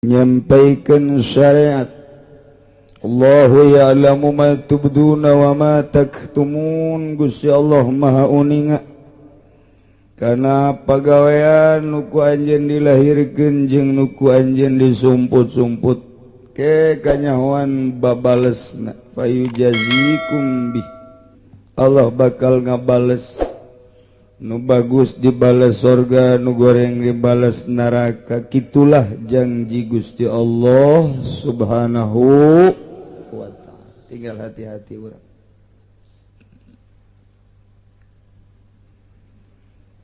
Nyampaikan syariat. Allahu ya'lamu ma tubduna wa ma taktumun. Gusti Allah Maha uninga kana pagawean nu ku anjeun dilahirkeun jeung nu ku anjeun disumput-sumput. Ke kanyahoan babalesna, fayujazikum bih. Allah bakal ngabales. Nu bagus dibales sorga, nu goreng dibales neraka. Kitulah janji Gusti Allah Subhanahu wa Ta'ala. Tinggal hati-hati urang.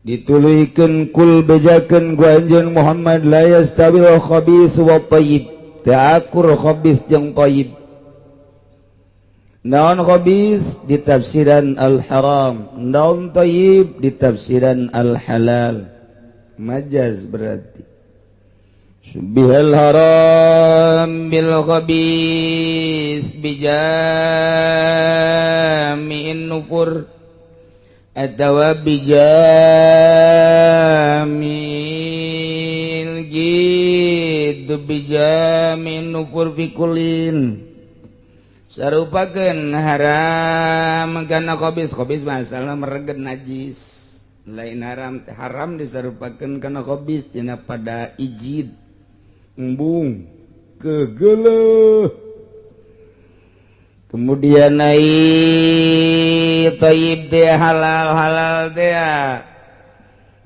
Dituluykeun, kul, bejakeun ku anjeun Muhammad, la yastawil khabis wa thayyib, teu akur khabis jeung thayyib. Naon khabis? Ditafsiran al-haram. Naon thayyib? Ditafsiran al-halal. Majaz berarti. Syubbihal haram bil khabis bijami'in nufur atawa bijamil gitu, bijamin nufur fi kullin. Sarupakeun haram kana khabis. Khabis masalah meregen najis, lain haram. Haram disarupakeun kana khabis tina pada ijid, embung, kegeleuh. Kemudian naik thayyib teh halal. Halal teh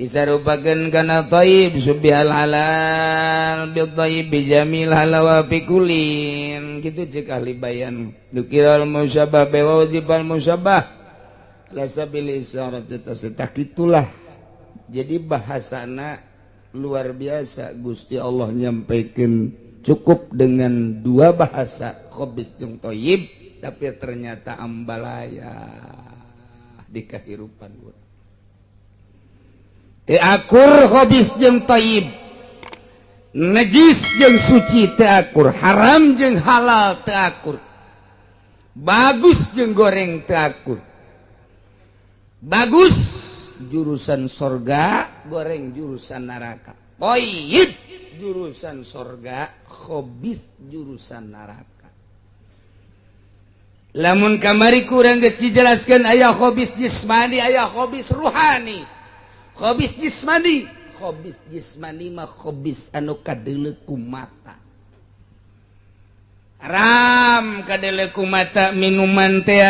disarupakeun kana thayyib. Syubbihal halal bil thayyib bijamil halawa fi kullin, kitu cek ahli bayan. Dukiral musyabbah bi wajibal musyabbah la sabil isyarat tasitah. Kitulah. Jadi bahasana luar biasa. Gusti Allah nyampaikan cukup dengan dua bahasa, khabis jeung thayyib, tapi ternyata ambalaya di kehidupan urang. Teu akur khabis jeung thayyib, najis jeung suci teu akur, haram jeung halal teu akur, bagus jeung goreng teu akur. Bagus jurusan sorga, goreng jurusan neraka. Thayyib jurusan sorga, khobis jurusan neraka. Lamun kamari kurang geus dijelaskan, aya khobis jismani, aya khobis ruhani. Khobis jismani, khobis jismani mah khobis anu kadeuleu ku mata. Haram kadeuleu ku mata minuman teh,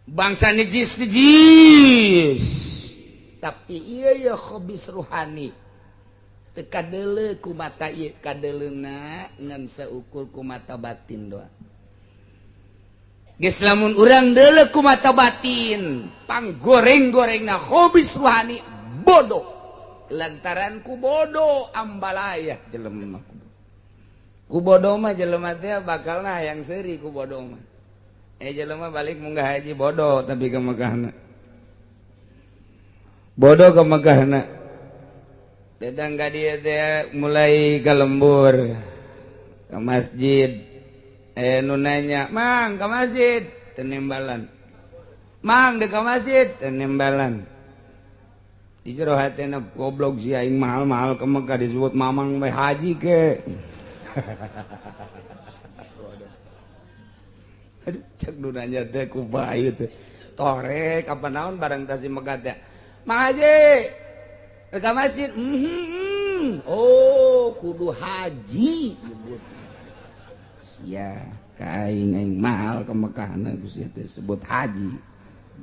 bangsa najis najis. Tapi iya ya, khobis ruhani teu kadeuleu ku mata ieu, kadeleuna ngan seukur ku mata batin doang. Geus, lamun urang deuleu ku mata batin, pang goreng-gorengna khobis ruhani bodoh. Lantaran ku bodoh ambalaya jelema. Ku bodoh mah jelema teh bakalna hayang seuri ku bodoh mah. Eh, jelema balik munggah haji bodoh, tapi ke Mekahna bodoh. Ke Mekahna dedang ka dia teh mulai ke lembur, ke masjid. Eh, nu nanya, "Mang, ke masjid?" Tenembalan. "Mang, dek ke masjid?" Tenembalan. Di jero hatena, "Goblok si, aing mahal-mahal ke Mekah disebut mamang bae, haji ke." Aduh, cek nu nanya teh ku bae teh torek apa naon barang tas di Mekah teh. "Mang Haji ke masjid?" Mm. Oh, kudu haji nyebut sia ka aing. Aing mahal ke Mekah na sia teh sebut haji.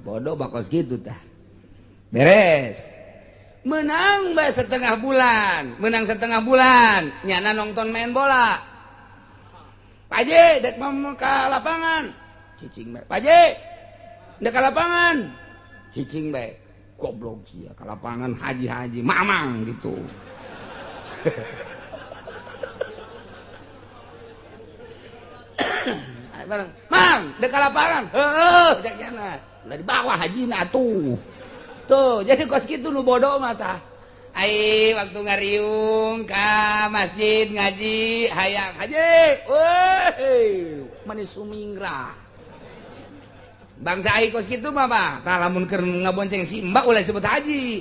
Bodoh bakos gitu tah. Beres menang bae setengah bulan, menang setengah bulan, nyana nonton main bola. "Pak Haji, dek mau ke lapangan?" Cicing bae. "Pak Haji, dek ke lapangan?" Cicing bae. "Goblok sia, ke lapangan haji-haji mamang," gitu. Bareng, "Mang, dek ke lapangan?" "Heuh," cek nyana. Udah di bawah haji atuh. Tuh, jadi kos kitu nu bodoh mah tah. Ai waktu ngariung ka masjid ngaji, hayang haji, woi, manis sumingrah. Bangsa ai kos kitu mah, Pak. Tah, lamun keur ngabonceng si Mbak ulah sebut haji.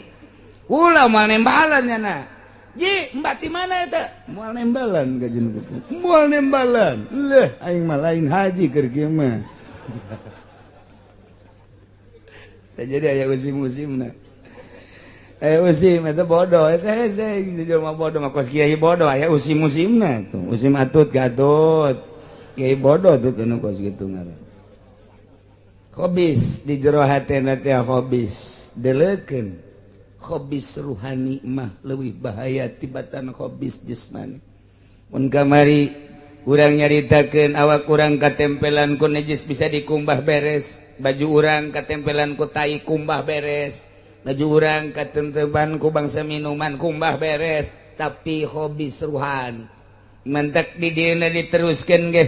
Ulah moal nembalan nyana. Ji, mbak di mana eta? Moal nembalan kajen kuku. Moal nembalan. Leh, aing mah lain haji keur kieu mah. Jadi aya musim-musimna. Aya musim eta bodoh, eta hese jelema bodoh mah kos kiai bodoh aya musim-musimna tuh. Musim atut gatut. Kiai bodoh tuh kena kos kitu ngaran. Khobis di jero hatena teh khobis deleukeun. Khobis ruhani mah leuwih bahaya tibatan khobis jasmani. Mun kamari urang nyaritakeun awak urang katempelan ku najis bisa dikumbah beres, baju urang katempelan ku tai kumbah beres, baju urang katempelan ku bangsa minuman kumbah beres, tapi khobis ruhani mentak di dieuna diteruskeun ge.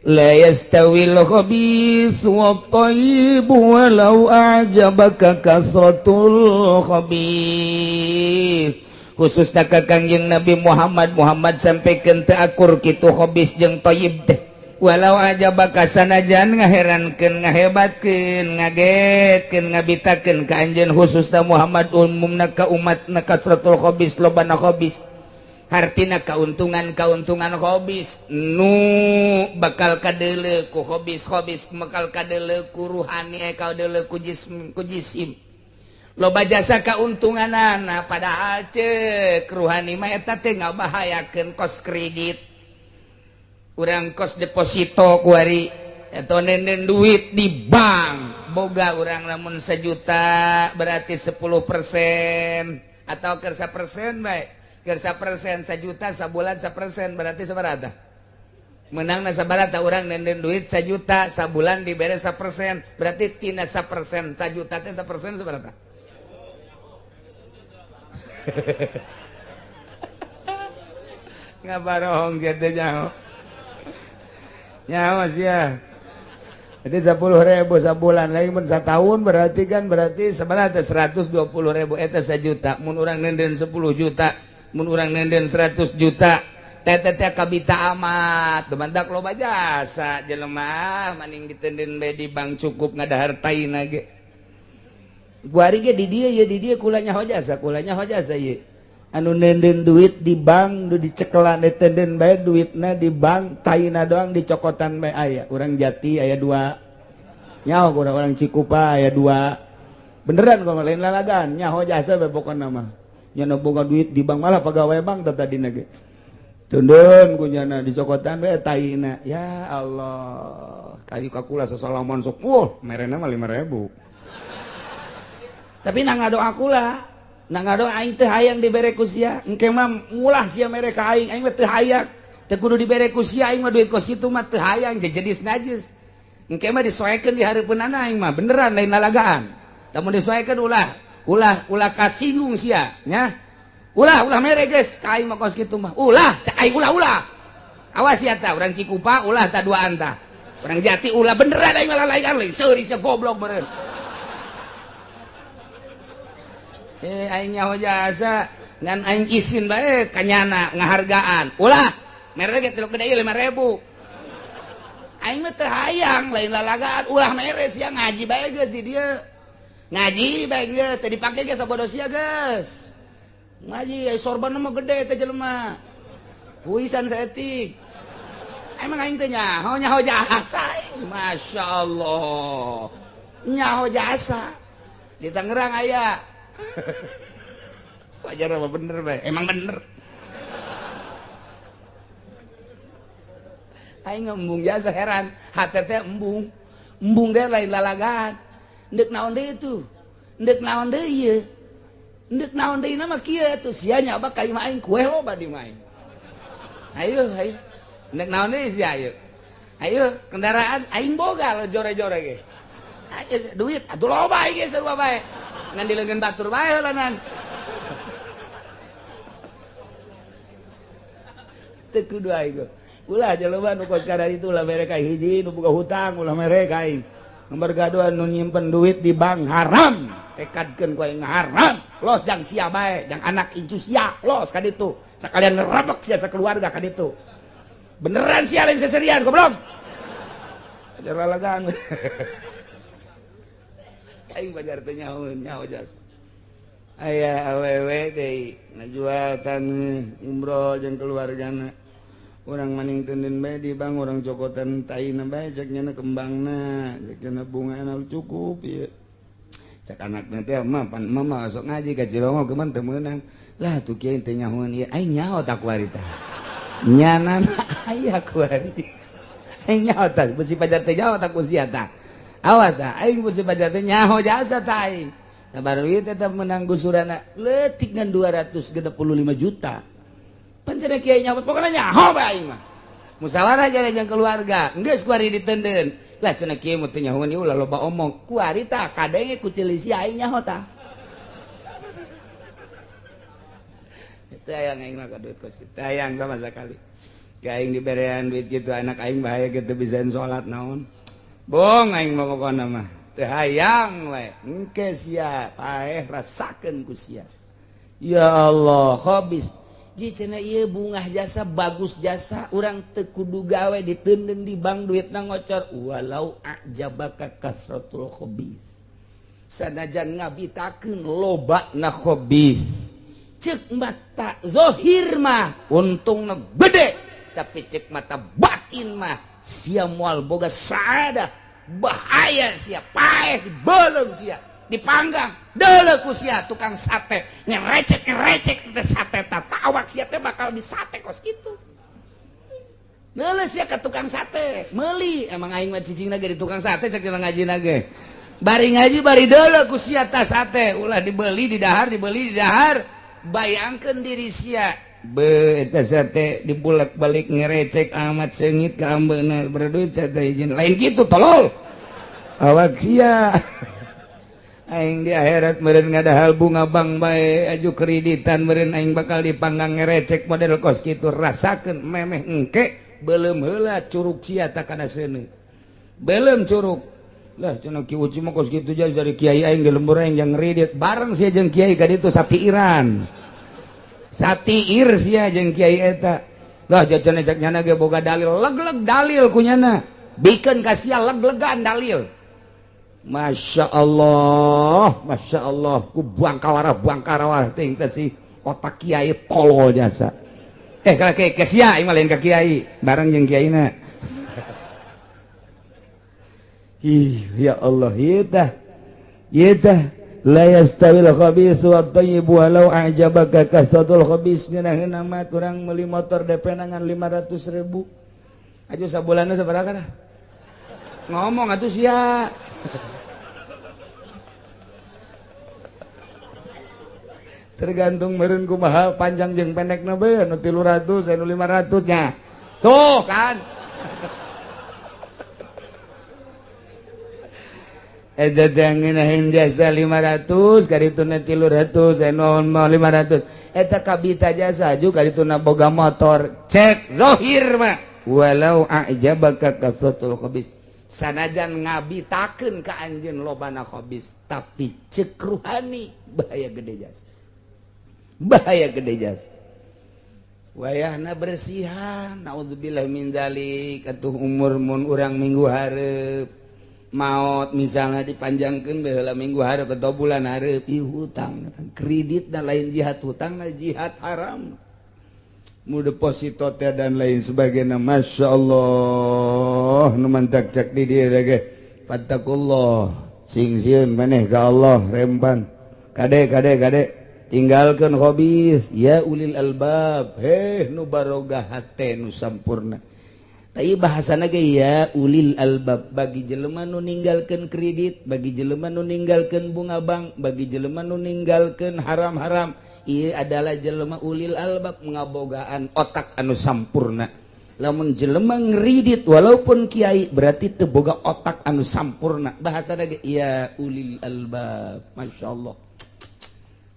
La yastawil khabis wa thayyib walau a'jabaka kasratul khabis. Khususna ka Kangjeng Nabi Muhammad, Muhammad sampaikan teu akur kitu khabis jeung thayyib teh. Walau a'jabaka sanajan ngaherankeun, ngahebatkeun, ngagetkeun, ngabitakeun ka anjeun khususna Muhammad umumna ka umatna kasratul khabis lobana khabis. Hartina kauntungan-kauntungan khobis nu bakal kadele ku khobis-khobis bakal kadele ku ruhani kadele ku jism ku jisim loba jasa kauntunganana padahal cek ruhani mah eta teh ngabahayakeun kos kredit urang kos deposito kuari atau nenden duit di bank boga urang lamun sejuta berarti 10% atau kersa persen baik kersa persen sejuta sabulan 1% berarti seberapa menang sabarata orang nenden duit sejuta sabulan dibere 1% berarti tina 1% sejuta teh 1% seberapa ngabarohong gitu nyaho nyaho sia. Jadi 10.000 sabulan lagi mun satahun berarti kan berarti seberapa 120.000 eta sejuta mun urang nenden 10 juta mun urang nenden 100 juta teh teh kabita amat temandak loba jasa jelema maning ditenden bae di bank cukup ngadahar taina ge guari ge di dieu ye di dieu kula nyaho jasa kula nyaho jasa ye anu nenden duit di bank nu dicekelan ditenden bae duitna di bank taina doang dicokotan bae aya urang Jati aya dua nyaho urang orang Cikupa aya dua beneran kok lain lalagan nyaho jasa bae pokona mah nyana boga duit di bank malah pegawai bank tadi nage tundun ku nyana dicokotan bae taina ya Allah kali kakula sesalaman sok wah merena mah 5.000 tapi na ngadoa kula na ngadoa aing teu hayang dibere ku sia engke mah mulah sia mere ka aing aing mah teu hayang teu kudu dibere ku sia aing mah duit kos kitu mah teu hayang jadi najis engke mah disoekeun di hareupeunana aing mah beneran lain lalagaan lamun disoekeun ulah ulah ulah kasinggung sia nya ulah ulah mere geus ka aing mah kos kitu mah ulah cak aing ulah ulah awas sia tah urang Cikupa ulah tah duaan tah urang Jati ulah beneran aing malah lain lain seuri sia goblok meureun aing nyaho jasa ngan aing isin bae kanyana ngahargaan ulah mere ge tilok gede 5.000 aing mah teu hayang lain lalagaan ulah mere sia ngaji bae geus di dieu ngaji bae geus teu dipake geus sabodo sia geus ngaji ai sorban mah gede teh jelema puisan saeutik emang aing teh nyaho nyaho jasa aing masyaallah nyaho jasa di Tangerang aya wajar apa bener bae emang bener aing embung jasa heran hate teh embung embung teh lain lalagaan ndek naon deui tuh ndek naon deui ieu ndek naon deui mah kieu atuh sia nyaba ka imah aing kue loba di imah aing ayo ayo ndek naon deui sia ayo ayo kendaraan aing boga lo jore-jore ge ayo duit atuh loba aing ge sarua bae ngan dileungeun batur bae heulanan teu kudu aing ulah jelema nu kos kadar itu ulah mere ka hiji nu boga hutang ulah mere ka aing nomor gaduhan nu nyimpen duit di bank haram tekadkeun ku aing haram los jang sia bae jang anak incu sia los ka ditu sakalian ngerebek sia sakeluarga ka ditu beneran sia lain seserian goblok ajar lalagan aing bajar teh nyaho nyaho jasa Aya awewe deui ngajual taneuh umroh jeung keluargana. Urang maning teuneun bae di bank urang cokotan taina bae cek nyana kembangna, cek nyana bungana cukup ieu. Cek anakna teh mah pan mama sok ngaji ka Cilongo kumaha teu meunang. Lah tuh kiai teh nyahoan ieu aing nyaho tak kuari tah. Nyana aya kuari. Aing nyaho tah besi pajar teh nyaho tak usia tah. Awas tah aing besi pajar teh nyaho jasa tah aing. Baru ieu tetap menang gusurana leutik ngan 265 juta. Pan cenah kiai nyaho pokona nyaho bae aing mah. Musyawarah jeung keluarga, geus kuari ditendeun. Lah cenah kiai mah teu nyahoan ieu ulah loba omong. Kuari tah kadenge ku ceulisi aing nyaho tah. Teu hayang aing mah ka duit kos. Teu hayang sama sekali. Ka aing diberean duit kitu anak aing bahaya kitu bisa salat naon. Bong aing mah pokona mah. Teu hayang we engke sia paeh rasakeun ku sia. Ya Allah khabis ji cenah ieu bungah jasa bagus jasa urang teu kudu gawe diteundeun di bank duitna ngocor walau a'jabaka kasratul khabis sanajan ngabitakeun lobana khabis ceuk mata zahir mah untungna gede tapi ceuk mata batin mah sia moal boga saadah bahaya sia paeh dibelem sia dipanggang deuleu ku sia tukang sate ngerecek-ngerecek teh sate tah awak sia teh bakal disate kos kitu deuleu sia ka tukang sate meuli emang aing mah cicingna ge di tukang sate cek ngajina ge bari ngaji bari deuleu ku sia tah sate ulah dibeli di dahar dibeli di dahar bayangkeun diri sia be eta sate dibulak-balik ngerecek amat seungit ka ambeuna berduit sate izin lain kitu tolol awak sia aing di akhirat meureun ngadahal bunga bank bae aju kreditan meureun aing bakal dipanggang ngerecek model kos kitu rasakeun memeh engke beuleum heula curug sia ta kana seuneu beuleum curug lah cenah ki uci mah kos kitu jauh dari kiai aing di lembur aing jeung ngredit bareng sia jeung kiai ka ditu satiiran satiir sia jeung kiai eta lah jajan cek nyana ge boga dalil leg-leg dalil ku nyana bikeun ka sia leg-legan dalil. Masya Allah, Masya Allah ku bangkawarah teuing teh si otak kiai tolol jasa ka ke sia ieu mah lain ka kiai bareng jeung kiaina. Ih ya Allah ieu tah ieu tah la yastawil khabis wat thayyib walau a'jabaka kasratul khabis ngeunaheun mah urang meuli motor DP ngan 500.000 aju sabulanna sabaraha kana ngomong atuh sia tergantung meureun kumaha panjang jeung pendekna bae anu 300 anu 500 nya tuh kan. Eta teh ngeunaheun jasa 500 karituna 300 anu 500 eta kabita jasa aju karituna boga motor cek zahir mah walau a'jabaka kasratul khabis sanajan ngabitakeun ka anjeun lobana khabis tapi cek ruhani bahaya gede jasa bahaya gede jasa wayahna bersihan naudzubillah min dzalik atuh umur mun urang minggu hareup maot misalnya dipanjangkan baheula minggu hareup atau bulan hareup ih hutang kredit dan lain jihad hutang na jihad haram mu deposito teh dan lain sebagainya. Masya Allah nu mantak cek di dieu ge fattakullah sing sieun maneh ka Allah rempan kade kade kade tinggalkeun khabis ya ulil albab heh nu baroga hate nu sampurna. Tapi bahasana ge ya ulil albab bagi jelema nu ninggalkeun kredit, bagi jelema nu ninggalkeun bunga bank, bagi jelema nu ninggalkeun haram-haram, ieu adalah jelema ulil albab ngabogaan otak anu sampurna. Lamun jelema ngredit walaupun kiai berarti teu boga otak anu sampurna. Bahasana ge ya ulil albab. Masyaallah.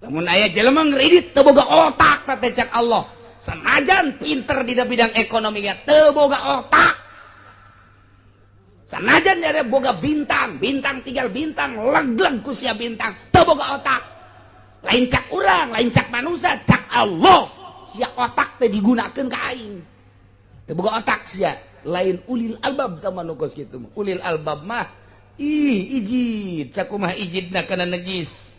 Lamun aya jelema ngredit teu boga otak teh cek Allah. Sanajan pinter di bidang ekonominya teu boga otak. Sanajan nyare boga bintang, bintang tinggal bintang, leg-leg ku sia bintang, teu boga otak. Lain cak urang, lain cak manusia, cak Allah. Sia otak teh digunakeun ka aing. Teu boga otak sia, lain ulil albab sama nu kos kitu. Ulil albab mah ih ijid, cakumah ijidna kana najis.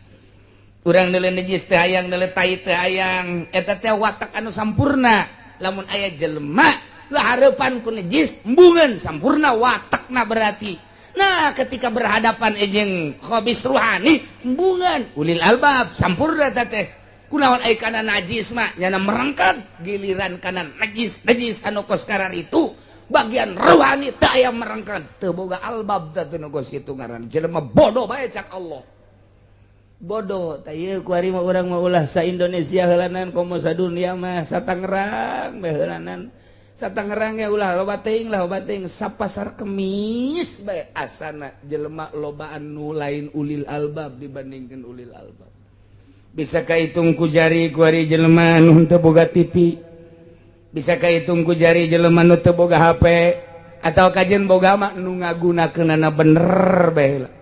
Urang neuleuh najis teh hayang, neuleuh tai teh hayang. Eta teh watak anu sampurna. Lamun aya jelema lah hareupan ku najis embungeun, sampurna watakna berarti. Nah, ketika berhadapan jeung khabis ruhani, embungeun ulil albab, sampurna eta teh. Kunaon ai kana najis mah nyana merengkat, giliran kana najis najis anu kos karar itu bagian ruhani teu aya merengkat, teu boga albab teh nu kos kitu ngaran jelema bodoh bae cak Allah. Bodoh tah ieu kuari mah urang mah ulah sa Indonesia heulanan, komo sadunia mah, sa Tangerang bae heulanan. Sa Tangerang ya ulah loba teuing lah, loba teuing, sa Pasar Kemis bae asana jelema lobaan nu lain ulil albab dibandingkeun ulil albab. Bisa kahitung ku jari kuari jelema nu teu boga TV, bisa kahitung ku jari jelema nu teu boga HP, atau kajian boga mah nu ngagunakeunana bener bae lah.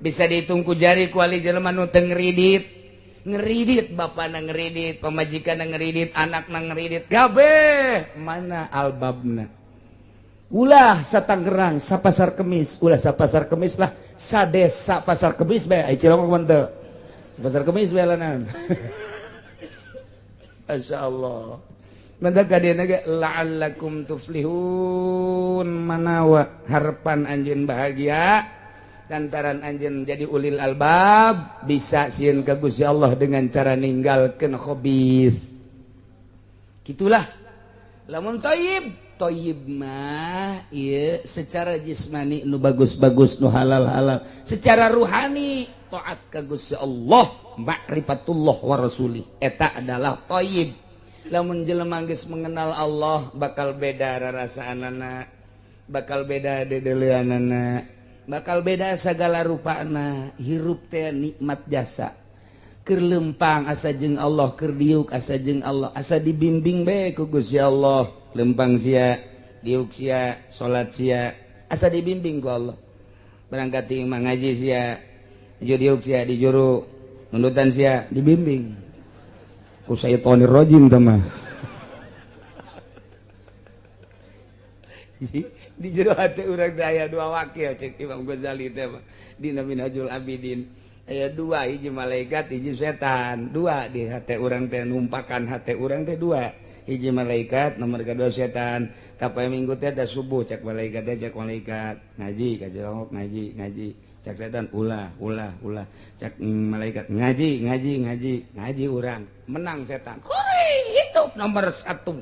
Bisa dihitung ku jari kuari jelema nu teu ngeridit, ngeridit bapana, ngeridit pamajikan, ngeridit anak, ngeridit kabeh. Mana albabna? Ulah sa Tangerang, sa Pasar Kemis, ulah sa Pasar Kemis lah, sa desa Pasar Kemis bae. Ai Cilongok mah teu. Pasar Kemis bae lanan. Masya Allah. Manda kadieu ge la'allakum tuflihun, manawa harapan anjeun bahagia lantaran anjeun jadi ulil albab, bisa sieun ka Gusti Allah dengan cara ninggalkeun khabis. Gitulah lamun thayyib. Thayyib mah ieu secara jismani nu bagus-bagus, nu halal-halal, secara ruhani taat ka Gusti Allah, ma'rifatullah wa rasulih, eta adalah thayyib. Lamun jelema geus mengenal Allah bakal beda rarasaanana, bakal beda dedeleanana, bakal beda segala rupana. Hirup teh nikmat jasa, keur lempang asa jeung Allah, keur diuk asa jeung Allah, asa dibimbing bae ku Gusti Allah. Lempang sia, diuk sia, salat sia, asa dibimbing ku Allah. Berangkat ti imah ngaji sia, diuk sia di juru nundutan sia, dibimbing ku syaitonir rajim teh mah. Di jero hati urang teh aya dua wakil cek Imam Ghazali teh mah dina Minhajul Abidin. Aya dua, hiji malaikat, hiji setan. Dua di hati urang teh, numpakan hati urang teh dua, hiji malaikat, nomor kedua setan. Kapai minggu teh ada subuh cek malaikat teh, cek malaikat ngaji ka Cilongok, ngaji ngaji. Cek setan ulah ulah ulah. Cek malaikat ngaji ngaji ngaji ngaji. Urang menang setan. Hore, hidup nomor satu,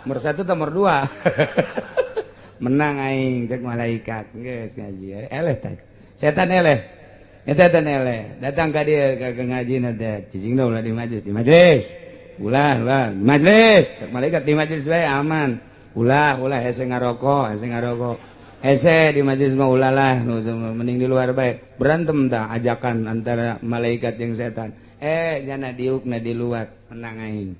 nomor satu, nomor dua menang aing cek malaikat. Geus ngaji eleh teh setan, eleh eta teh, eleh datang ka dieu ka ngaji teh, cicing ulah di majelis, di majelis ulah, ulah di majelis. Cek malaikat di majelis bae aman, ulah ulah, hese ngarokok, hese ngarokok, hese di majelis mah ulah lah, mending di luar bae. Berantem tah ajakan antara malaikat jeung setan. Nyana diukna di luar, menang aing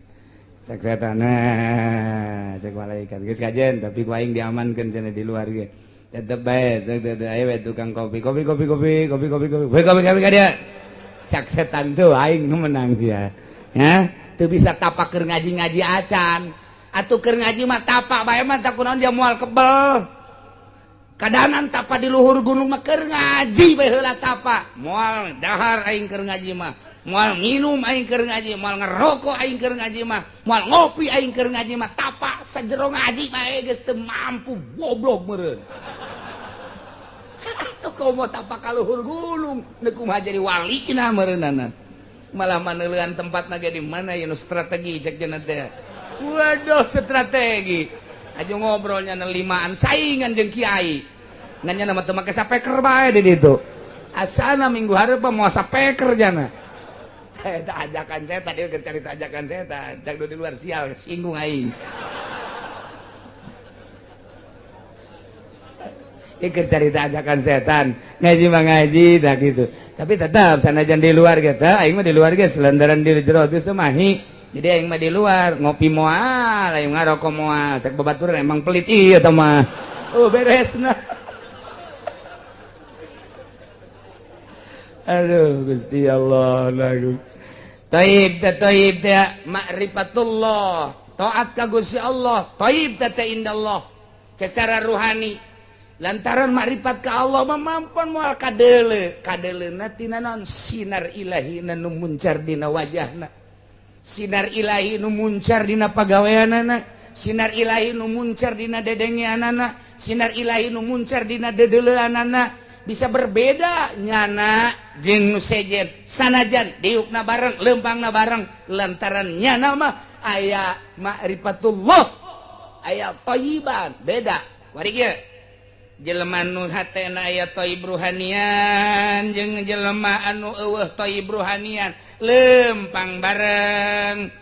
cek setan. Nah, cek malaikat geus kajen, tapi ku aing diamankeun cenah di luar ge tetep bae. Cek teh aya we tukang kopi, kopi kopi kopi kopi kopi kopi kopi kopi kopi ka dia. Cek setan tuh aing nu menang dia ya. Teu bisa tapak keur ngaji-ngaji acan atuh, keur ngaji mah tapak bae mah tak kunaon dia moal kebel. Kadanan tapa di luhur gunung mah, keur ngaji bae heula tapa. Moal dahar aing keur ngaji mah, moal nginum aing keur ngaji, moal ngerokok aing keur ngaji mah, moal ngopi aing keur ngaji mah. Tapa sajero ngaji bae geus teu mampu, goblok meureun. Atuh komo tapa ka luhur gunung, neuk kumaha jadi walina meureunana. Malah maneulean tempatna ge di mana ieu nu strategi cek cenah teh. Waduh, strategi aja ngobrolnya limaan saingan jeung kiai, nanya nama teu make sapeker bae di ditu. Asana minggu hareup moal sapeker jana. Eta ajakan setan ieu, keur carita ajakan setan cak di luar sial singgung aing. Ieu keur carita ajakan setan. Ngaji mah ngaji dah gitu, tapi tetap sanajan di luar gitu aing mah di luar geus lantaran di jero geus mahi. Jadi aing mah di luar ngopi moal, aing ngarokok moal. Cek babaturan emang pelit ieu teh mah. Oh, beres nah. Aduh Gusti Allah lagu. Thayyib teh, thayyib teh ma'rifatullah, taat ka Gusti Allah, thayyib teh indallah secara ruhani. Lantaran makrifat ka Allah mah mampon moal kadeule, kadeleuna tina naon? Sinar ilahi nu muncar dina wajahna, sinar ilahi nu muncar dina pagaweanana, sinar ilahi nu muncar dina dedengeanana, sinar ilahi nu muncar dina dedeleuanana. Bisa berbeda nyana jeung nu sejen sanajan diukna bareng, lempangna bareng, lantaran nyana mah aya ma'rifatullah, aya thayyiban. Beda wari kieu jelema nu hatena aya thayyib ruhanian jeung jelema anu eueuh thayyib ruhanian, lempang bareng,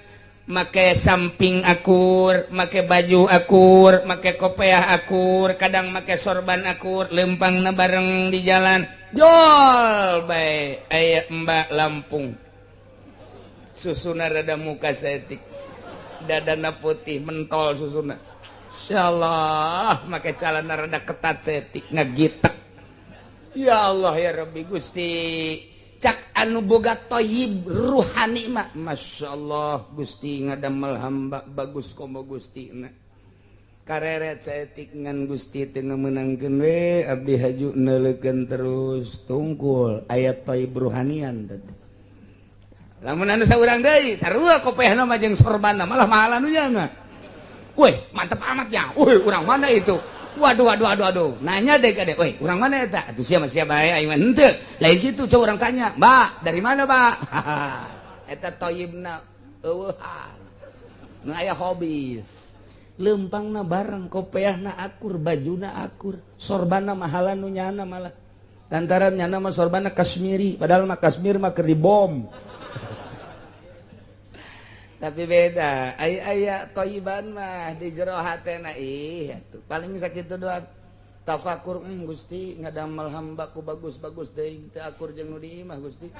make samping akur, make baju akur, make kopeah akur, kadang make sorban akur, lempangna bareng di jalan, jol bae aya Mbak Lampung, susuna rada muka saeutik, dadana putih mentol susuna. Insyaallah make calana rada ketat saeutik, ngagitek. Ya Allah ya Rabbi Gusti, cak anu boga thayyib ruhani mah, Masya Allah Gusti ngadamel hamba bagus komo Gusti na kareret saeutik ngan Gusti teu meunangkeun we abdi haju neuleukeun terus tungkul aya thayyib ruhanian teh. Lamun anu saurang deui sarua kopeahna mah jeung sorbanna, malah mahalan nu nya. Woi, mantep amat ya. Woi, urang mana itu? Waduh, waduh, waduh, waduh. Nanya deh kade, woi, urang mana eta? Atuh siapa siapa bae aing mah henteu. Lain gitu coba orang tanya, "Mbak, dari mana, Mbak?" Eta thayyibna eueuhan. Nu aya hobis. Lempangna bareng, kopeahna akur, bajuna akur, sorbanna mahalan nu nyana malah. Lantaran nyana mah sorbanna Kashmiri, padahal mah Kashmir mah keur dibom. Tapi beda aya aya thayyiban mah di jero hatena, ih atuh paling sakitu doang tafakur, Gusti ngadamel hamba ku bagus-bagus deui, teu akur jeung nu di imah Gusti."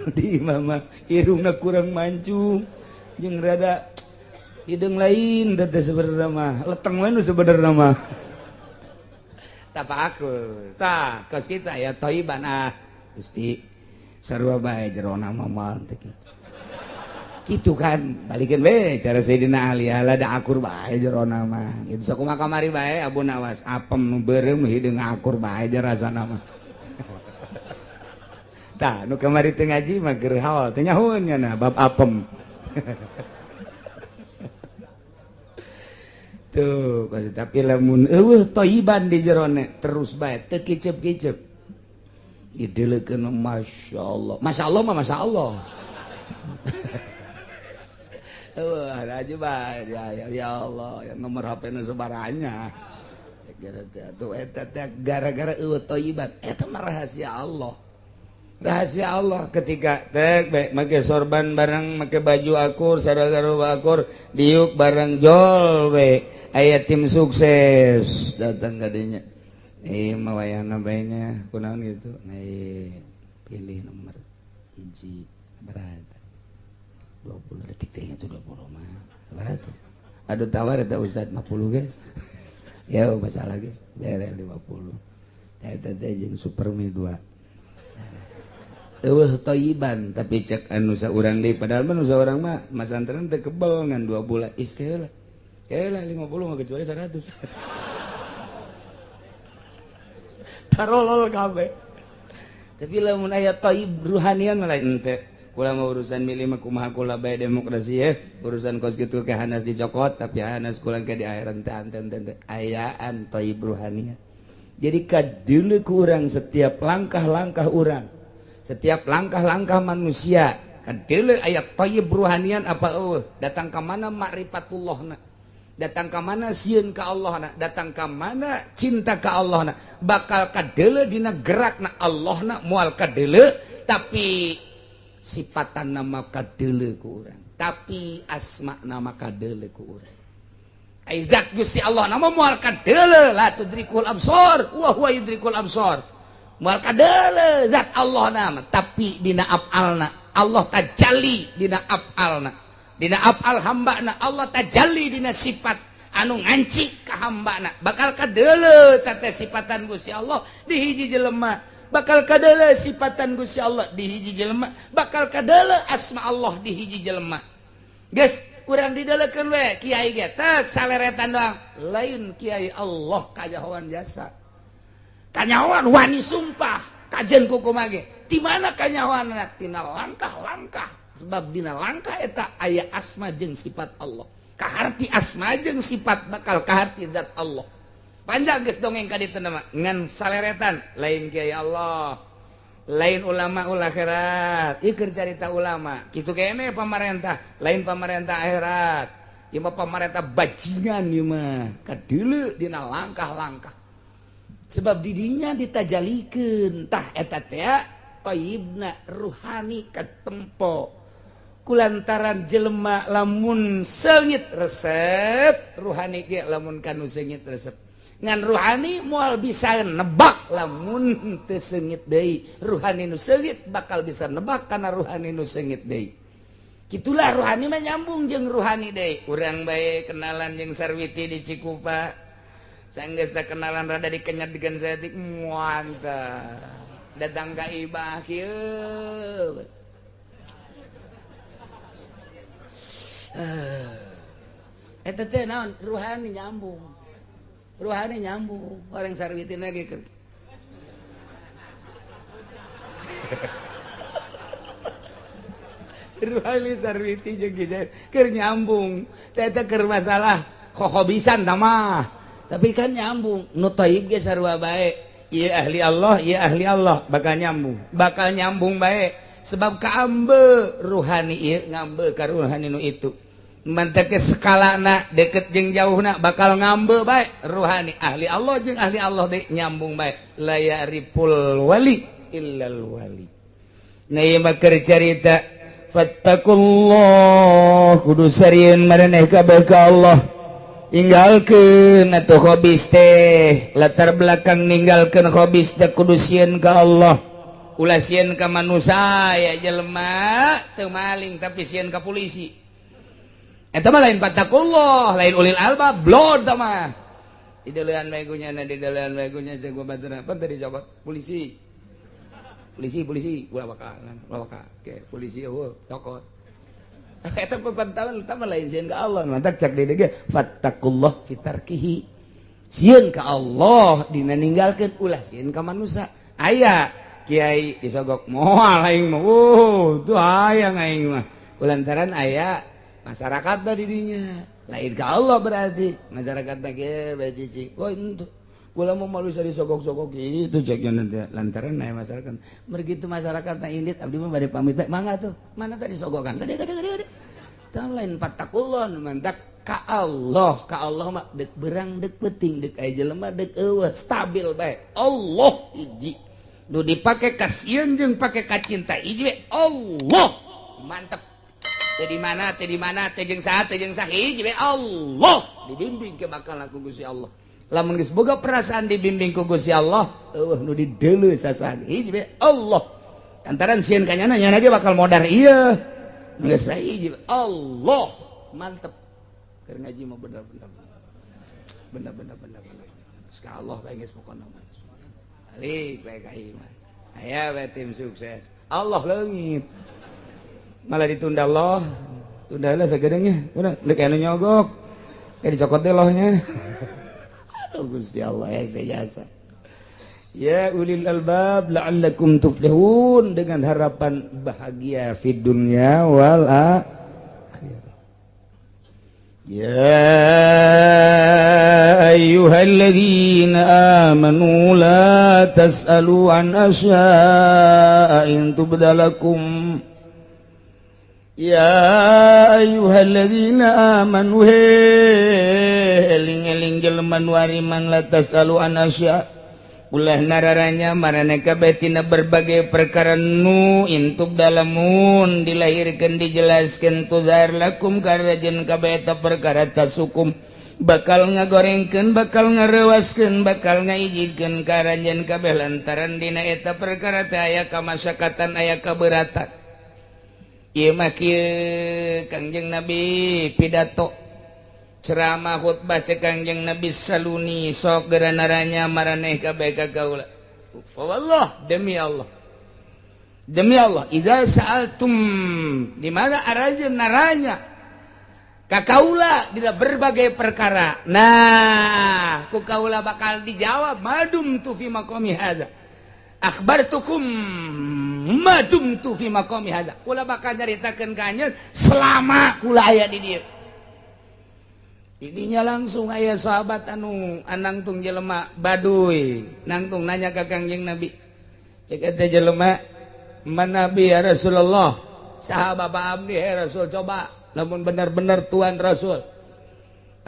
Nu di imah mah irungna kurang mancung jeung rada hideung lain teh sebenarnya mah, leteng we nu sebenarnya mah. Tafakur tah kos kita ya thayyiban, ah Gusti sarua bae jerona mah moal teh kitu kan, balikeun we cara Sayyidina Ali, ala da akur bae jerona mah kitu. Sakumaha kamari bae Abu Nawas apem nu beureum hideung akur bae rasana mah. Tah nu kamari teu ngaji mah keur haol teu nyahoeun nya bab apem. Tuh tapi lamun eueuh thayyiban di jerone terus bae teu kicep-kicep dideleukeun, Masya Allah, Masya Allah mah Masya Allah. Wah, aja bae ya, ya Allah, yang nomor HP-na sebaranya. Tuh eta teh gara-gara eueuh thayyiban, eta mah rahasia Allah. Rahasia Allah ketika tek bae make sorban bareng, make baju akur, sarua akur, diuk bareng, jol we aya tim sukses datang ka dinya. Mah wayahna bae nya kunaon gitu. Nih, pilih nomor hiji berat. 20 detik teh itu 20 mah. Berat tuh. Aduh tawar eta Ustaz 50 guys. Ya masalah guys, bere 50. Eta teh jeung Supermi 2. Eueuh thayyiban tapi cek anu saurang deui, padahal mah nu saurang mah masantren teh kebel ngan 2 bulan is keula. Keula 50 mah kecuali 100. Tarolol kabeh. Tapi lamun aya thayyib ruhanian mah lain henteu. Kula mah urusan milih mah kumaha kula bae demokrasi ya. Urusan kos kitu ke hanas dicokot tapi hanas kula ke di akhirat teh enten ayaan thayyib ruhanian. Jadi kadeuleu ku urang setiap langkah-langkah urang, setiap langkah-langkah manusia kadeuleu aya thayyib ruhanian apa eueuh, datang ka mana makrifatullahna, datang ka mana sieun ka Allah na, datang ka mana cinta ka Allah na, bakal kadeuleu dina gerakna Allah na moal kadeuleu, tapi sifatan nama kadeuleu ku urang, tapi asma nama kadeuleu ku urang. Ai zat Gusti Allah nama moal kadeuleu, la tudrikul absar wa huwa yudrikul absar. Moal kadeuleu zat Allah nama, tapi dina afalna Allah tajalli, dina afalna, dina afal hambana Allah tajalli, dina sifat anu nganci ka hambana bakal kadeuleu teh sifatan Gusti Allah di hiji jelema, bakal kadeuleu sifatan Gusti Allah di hiji jelema, bakal kadeuleu asma Allah di hiji jelema. Geus Urang didelekeun we kiai ge tek saleretan doang. Lain kiai Allah kajahoan jasa. Kanyahoan wani sumpah kajen kukumaha ge. Di mana kanyahoan tina langkah-langkah. Sebab dina langkah eta aya asma jeung sifat Allah. Kaharti asma jeung sifat bakal kaharti zat Allah. Panjang geus dongeng ka ditu mah ngan saleretan lain kiai Allah. Lain ulama ul akhirat, ieu keur carita ulama. Kitu kene pamarentah, lain pamarentah akhirat. Ieu mah pamarentah bajingan ieu mah. Kadeuleu dina langkah-langkah. Sebab didinya ditajalikeun tah eta teh thayyibna ruhani katempo. Kulantaran jelema lamun seungit resep, ruhani ge lamun kanu seungit resep. Ngan ruhani moal bisa nebak lamun teu seungit deui. Ruhani nu seungit bakal bisa nebak kana ruhani nu seungit deui. Kitulah ruhani mah nyambung jeung ruhani deui. Urang bae kenalan jeung Sarwiti di Cikupa. Sanggeus teh kenalan rada dikenyat digen saeutik muantah. Datang ka ibah kieu. Eta teh naon? Ruhani nyambung. Ruhani nyambung orang sarwitin lagi ke ruhani sarwiti jeung keur nyambung teh teh keur masalah hohobisan tah mah tapi kan nyambung nu thayyib ge sarua bae ieu ahli Allah ieu ahli Allah bakal nyambung bae sebab kaambe ruhani ieu ngambe ka ruhani nu itu mantek skalana deket jeung jauhna bakal ngambe bae ruhani ahli Allah jeung ahli Allah deui nyambung bae la ya'riful wali illal wali. Nah ieu mah keur carita fattakullah kudu sarieun maraneh kabeh ka Allah inggalkeun atuh hobis teh latar belakang ninggalkeun hobis teh kudu sieun ka Allah ulah sieun ka manusia ya jelema teu maling tapi sieun ka polisi. Eta mah lain fattakullah, lain ulil albab, blod tah mah. Dideulean bae gunyana, dideulean bae gunya jeung baturna. Pan teh dicokot polisi. Polisi, polisi, ulah bakalan, ulah bakal. Oke, polisi eueuh, cokot. Eta pepantaman eta mah lain sieun ka Allah, mantak cak deui ge fattakullah fi tarkihi. Sieun ka Allah dina ninggalkeun ulah sieun ka manusia. Aya kiai disogok moal aing mah. Wuh, tuh hayang aing mah. Kulantaran aya masyarakat dah didinya lain ke Allah berarti masyarakat ge bae cicing oh itu kula mau malu bisa disogok-sogok gitu ceknya nanti lantaran aya masyarakat mergitu masyarakat na indit abdi mah bade pamit bae mangga tuh mana tadi sogokan gede gede gede gede tah lain fattakullah mantak ka Allah mah deuk berang deuk peuting deuk aya jelema deuk eueuh stabil bae Allah hiji nu dipake kasieun jeung pake kacinta hiji Allah mantep. Teh di mana, teh di mana, teh jeung saha, teh jeung saha, hiji we Allah dibimbing ke bakal ku Gusti Allah. Lamun geus boga perasaan dibimbing ku Gusti Allah, eueuh nu dideuleu sasaha hiji we Allah. Lantaran sieun ka nyana, nyana ge bakal modar ieu. Geus hiji Allah, mantep. Keur ngaji mah bener-bener. Bener-bener bener. Geus ka Allah bae geus pokona mah. Balik bae ka ieu mah. Aya we tim sukses. Allah leungit. Malah ditunda Allah, tunda lah sagedengnya. Udah, deuk anu nyogok. Kayak dicokot deh lohnya. Aduh Gusti Allah ya jasa. Ya ulil albab la'allakum tuflihun dengan harapan bahagia fid dunya wal akhirah. Ya ayyuhalladzina amanu la tas'alu an asya'a in tubdalakum. Ya ayyuhalladzina amanu eling-eling jelema nu ariman la tasalu an asya ulah nararanya maraneh kabeh tina berbagai perkara nu intub dalamun dilahirkeun dijelaskeun tuzar lakum karajen kabeh eta perkara tasukum bakal ngagorengkeun bakal ngarewaskeun bakal ngaijidkeun karanjeun kabeh lantaran dina eta perkara teh aya kamasakatan aya kaberatan. Ieu mah kieu Kangjeng Nabi pidato ceramah khutbah cek Kangjeng Nabi saluni sok geura naranya maraneh kabeh ka kaula. Wallah demi Allah. Demi Allah idza sa'altum di mana aranjeun naranya Ka kaula dina berbagai perkara. Nah, ku kaula bakal dijawab ما دمت في مقامي هذا. أخبرتكم ما دمت في مقامي هذا. Kula bakal nyaritakeun ka anjeun selama kula aya di dieu. Ininya langsung aya sahabat anu anangtung jelema baduy, nangtung nanya ka Kangjeng Nabi. Cek eta jelema, "Man Nabi ya Rasulullah?" "Saha bapak abdi, ya Rasul?" "Coba lamun benar-benar Tuhan Rasul."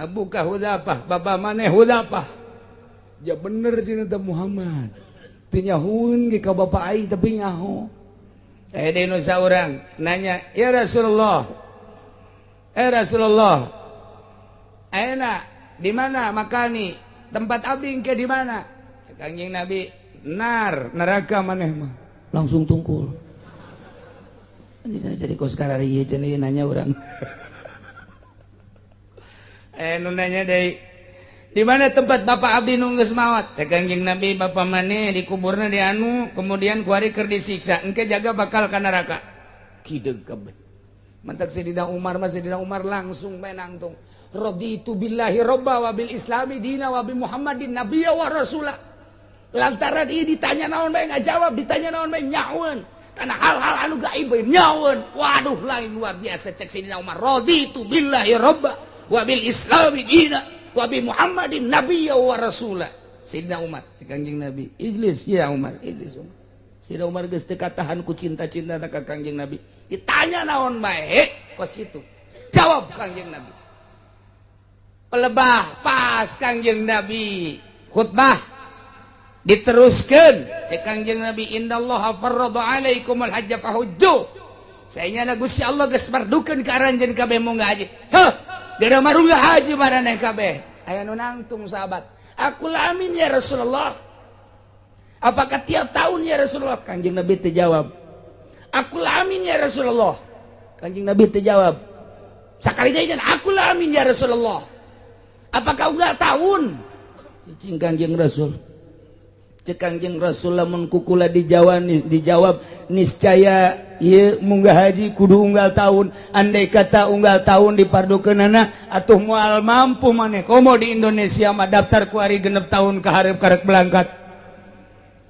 "أبوك Hudzafah," bapak maneh Hudzafah. Ya bener sih teh Muhammad. Teu nyahueun ge ka bapak aing, tapi nyaho. Eh, deui nu saurang nanya, "Ya Rasulullah. Eh Rasulullah. Ayeuna di mana مكاني? Tempat abdi ke di mana?" Cek Kangjeng Nabi, "النار, neraka maneh mah." Langsung tungkul. Ini jadi kos karari cenah nanya urang. Eh, nu nanya deui, "Di mana tempat bapak abdi nu geus maot?" Cek Kangjeng Nabi, "Bapak maneh dikuburna di anu, kemudian kuari keur disiksa, engke jaga bakal ka neraka." Kideug kabeh. Mantak Sayyidina Umar mah, Sayyidina Umar langsung bae nangtung. رضيت بالله ربا وبالإسلام دينا وبمحمد نبيا ورسولا. Lantaran ini ditanya naon bae ngajawab, ditanya naon bae nyahueun. Karena hal-hal anu gaib bae nyahueun. Waduh, lain luar biasa cek Sayyidina Umar. رضيت بالله ربا وبالإسلام دينا وبمحمد نبيا ورسولا. Sayyidina Umar, cek Kangjeng Nabi, "اجلس يا Umar, اجلس Umar." Sayyidina Umar geus teu katahan ku cinta-cinta ka Kangjeng Nabi. Ditanya naon bae kos itu. Jawab Kangjeng Nabi. Pelebah pas Kangjeng Nabi khutbah diteruskan, cek Kangjeng Nabi, إن الله فرض عليكم الحج فحجوا. Saenyana Gusti Allah geus mardukeun ka aranjeun kabeh munggah haji. Heuh, geura marunggah haji maraneh kabeh. Aya nu nangtung sahabat, "أكل عام ya Rasulullah?" Apakah tiap tahun ya Rasulullah? Kangjeng Nabi teu jawab. أكل عام ya Rasulullah? Kangjeng Nabi teu jawab. Sakali deui, أكل عام ya Rasulullah? Apakah unggal tahun? Cicing Kangjeng Rasul. Cek Kangjeng Rasul, lamun ku kula dijawab, dijawab niscaya ieu munggah haji kudu unggal tahun. Andai kata unggal tahun dipardukeunana, atuh moal mampu maneh. Komo di Indonesia mah daftar kuari 6 tahun ka hareup karek berangkat,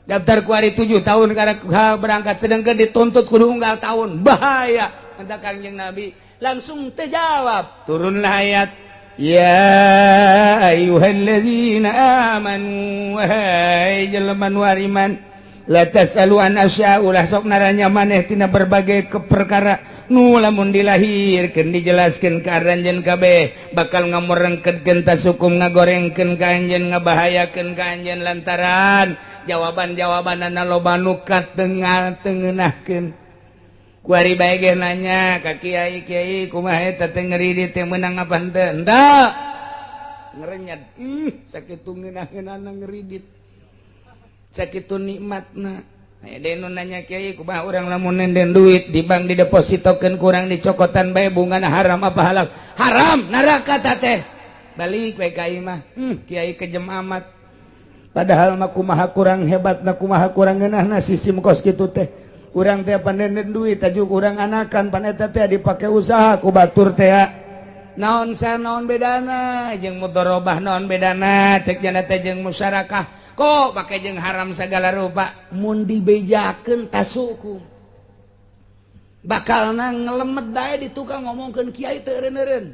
daftar kuari 7 tahun karek berangkat, sedangkan dituntut kudu unggal tahun, bahaya. Kata Kangjeng Nabi langsung terjawab, turunlah ayat, يا أيها الذين آمنوا, wahai jelema nu ariman, لا تسألوا عن أشياء, ulah sok naranya maneh tina berbagai ke perkara nu lamun dilahirkeun dijelaskeun ka aranjeun kabeh bakal ngamorengkeun tasukum, ngagorengkeun ka anjeun, ngabahayakeun ka anjeun, lantaran jawaban-jawabanana loba nu katengah tengenahkeun. Kuari bae ge nanya ka kiai, "Kiai, kumaha eta teh ngeridit teh, meunang apa henteu?" Henteu ngerenyad. Sakitu ngeunah-ngeunahna ngeridit, sakitu nikmatna. Aya deui nu nanya, "Kiai, kumaha urang lamun nenden duit di bank, didepositokeun kurang dicokotan bae bungana, haram apa halal?" Haram, neraka teh. Balik we ka imah. Kiai kejem amat. Padahal mah kumaha kurang hebatna, kumaha kurang ngeunahna sistem kos kitu teh. Urang teh panenden duit tajuk urang anakan, pan eta teh dipake usaha ku batur teh. Naon sa naon bedana jeung mudharabah, naon bedana cek jana teh jeung musyarakah, kok pake jeung haram segala rupa? Mun dibejakeun tasuku bakalna ngelemet bae di tukang ngomongkeun kiai teu eureun-eureun,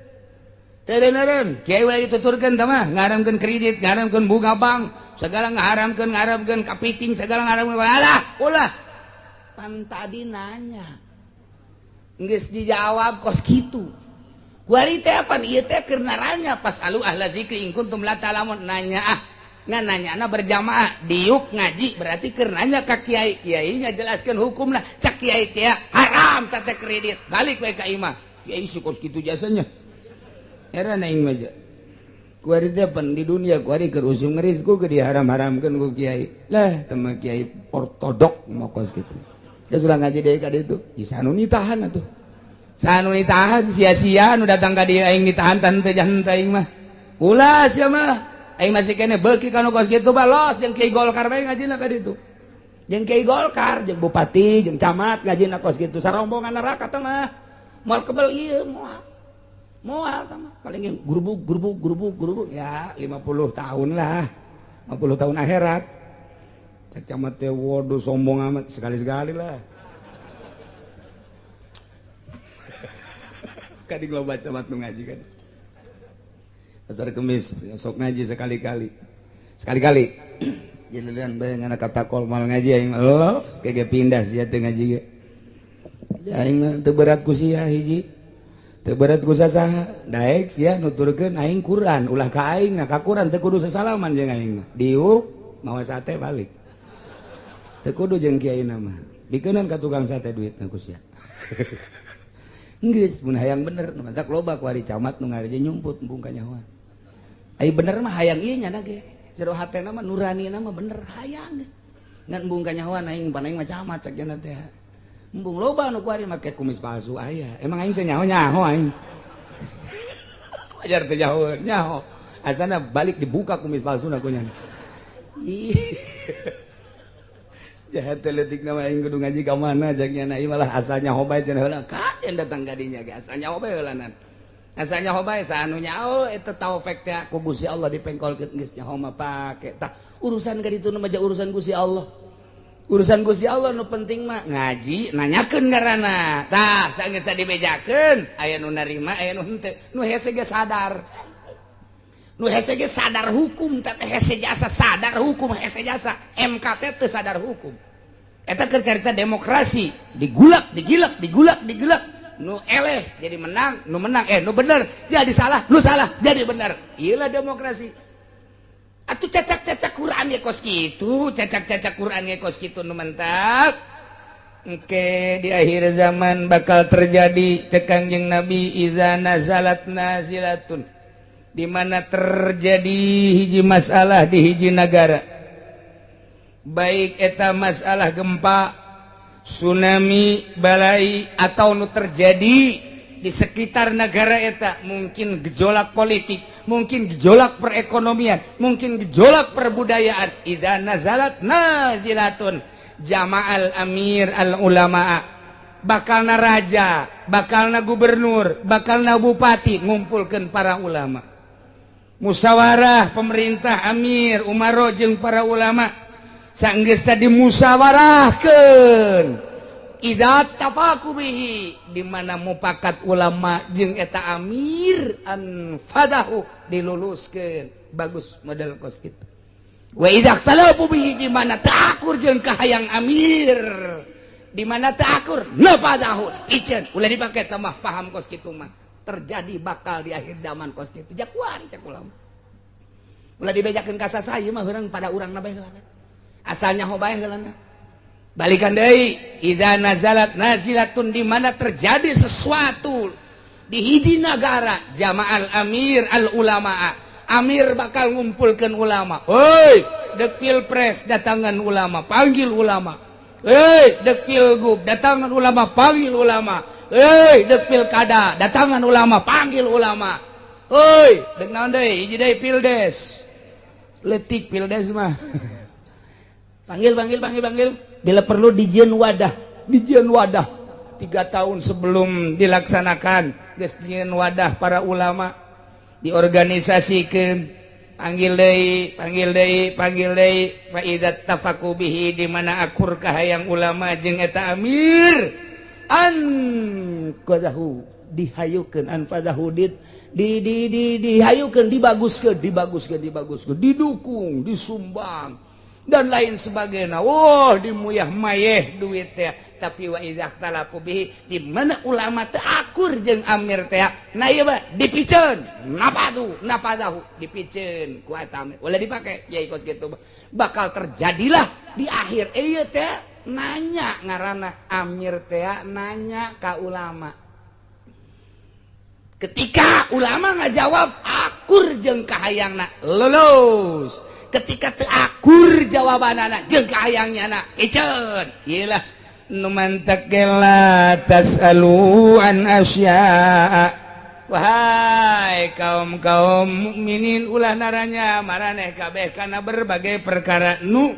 teu eureun. Kiai we dituturkeun teh mah ngaramkeun kredit, ngaramkeun bunga bank segala, ngaramkeun ngaramkeun kapiting segala, ngaramkeun. Alah, ulah. Pan tadi nanya geus dijawab kos kitu. Kuari teh pan ieu teh keur naranya, فاسألوا أهل الذكر إن كنتم لا تعلمون. Nanya ah, ngan nanya berjamaah diuk ngaji, berarti keur nanya ka kiai, kiainya jelaskeun hukumna. Cak kiai teh haram teh kredit. Balik we ka imah, kiai si kos kitu jasanya. Heran aing mah. Kuari teh pan di dunia kuari keur usum ngerit ku diharam-haramkeun ku kiai lah teman kiai ortodok mau kos kitu. Ya sudah ngaji deui ka ditu di sanu nitahan atuh, sanu nitahan sia-sia nu datang ka dieu. Aing ditahan tan teu jangan aing mah. Ulah sia mah, aing masih kene beuki kanu kos kitu balos jeung kiai Golkar bae ngajina ka ditu, jeung kiai Golkar, jeung bupati, jeung camat ngajina kos kitu, sarombongan neraka teh mah. Moal kebel ieu, moal. Moal tah mah paling yang gurubuk gurubuk gurubuk gurubuk ya 50 tahun lah, 50 tahun akhirat. Cek camat teh, waduh, sombong amat. Sekali-sekali lah. Kadi loba camat nu ngaji kan Pasar Kemis, sok ngaji sekali-kali, sekali-kali. Giliran bae ngana kata kol mal ngaji, aing lo kayak pindah sia teu ngaji ge. Aing mah teu berat ku sia, hiji teu berat ku sasaha. Daek sia nuturkeun aing Quran, ulah ka aing nah ka Quran. Teu kudu sasalaman jeung aing mah, diuk mawa sate balik. Teu kudu jeung kiai mah, dikeunan ka tukang sate duitna ku sia. Geus mun hayang bener nu matak loba ku ari camat nu ngaji nyumput embung kanyahoan. Ai bener mah hayang ieu nya ge jero hatena mah, nurani mah bener hayang, ngan embung kanyahoan aing pan aing mah camat, cek nya teh. Embung loba nu kuari make kumis palsu aya. Emang aing teh nyaho? Nyaho aing, wajar teh nyaho nyaho. Asana balik dibuka kumis palsu na kunya. Ih, jahat teh leutik nama. Aing kudu ngaji ka mana, cek nya. Ieu malah asal nyaho bae cenah heula. Kajen datang ka dinya ge asal nyaho bae heulanan, asal nyaho bae. Saanu nyaho eta taufik teh ku Gusti Allah dipengkolkeun. Geus nyaho mah pake tah. Urusan ka ditu mah urusan Gusti Allah, urusan Gusti Allah. Nu penting mah ngaji nanyakeun ngaranna tah. Sageus dibejakeun, aya nu narima, aya nu henteu. Nu hese ge sadar, nu hese ge sadar hukum teh. Hese jasa sadar hukum, hese jasa MK teh sadar hukum. Eta keur carita demokrasi, digulak digilak, digulak digilak, nu eleh jadi menang, nu menang, eh, nu bener jadi salah, nu salah jadi bener. Iyalah demokrasi atuh. Cacak-cacak Quran ya kos kitu, cacak-cacak Quran ya kos kitu. Nu mentak engke di akhir zaman bakal terjadi, cek Kangjeng Nabi, iza nazalat nazilatun, di mana terjadi hiji masalah di hiji negara, baik eta masalah gempa, tsunami, balai, atau nu terjadi di sekitar negara eta, mungkin gejolak politik, mungkin gejolak perekonomian, mungkin gejolak perbudayaan. Idza nazalat nazilatun jama'al amir al ulama, bakalna raja, bakalna gubernur, bakalna bupati ngumpulkan para ulama, musyawarah pemerintah, amir, umaro jeung para ulama. Sanggeus tadi musyawarahkeun, idza tafaqu bihi, di mana mupakat ulama jeung eta amir, anfadahu, diluluskeun, bagus model kos kitu. Wa idza ikhtalafu bihi, di mana teu akur jeung kahayang amir, di mana teu akur, nafadahu, iceun, ulah dipake mah paham kos kitu mah. Terjadi bakal di akhir zaman kos kitu jakuan, cek ulama. Ulah dibejakeun ka saha mah, urang pada urang na bae heulana, asalnya ho bae heulana. Balikan deui, idza nazalat nazilatun, di mana terjadi sesuatu di hiji negara, jama'al amir al ulama, amir bakal ngumpulkan ulama. Hoi, dek pilpres, datangan ulama, panggil ulama. Hei, dek pilgub, datangan ulama, panggil ulama. Hei, dek pilkada, datangan ulama, panggil ulama. Hoi, dek naon deui, hiji deui, pildes letik, pildes mah panggil, panggil, panggil, panggil. Bila perlu dijieun wadah, dijieun wadah 3 tahun sebelum dilaksanakan geus dijieun wadah para ulama, diorganisasikan, panggil deui, panggil deui, panggil deui. Fa idza tafaqu bihi, di mana akur kahayang ulama jeung eta amir, an qadahu, dihayukeun, an fadahu, di dihayukeun, dibaguskeun, dibaguskeun, dibaguskeun, didukung, disumbang, dan lain sebagainya. Wah, dimuyah mayeh duit teh. Tapi wa idza ikhtalafu bihi, di mana ulama teu akur jeung amir teh, nah ieu mah dipiceun, napadu napadahu, dipiceun ku eta amir, ulah dipake yai kos kitu. Bakal terjadilah di akhir ieu teh. Nanya ngaranna amir teh nanya ka ulama. Ketika ulama ngajawab akur jeung kahayangna, lulus. Ketika teu akur jawabanana jeung kahayangnya na, iceun. Iyalah nu mantak la tasalu an asya'a. Wahai kaum kaum mukminin, ulah naranya maraneh kabeh kana berbagai perkara nu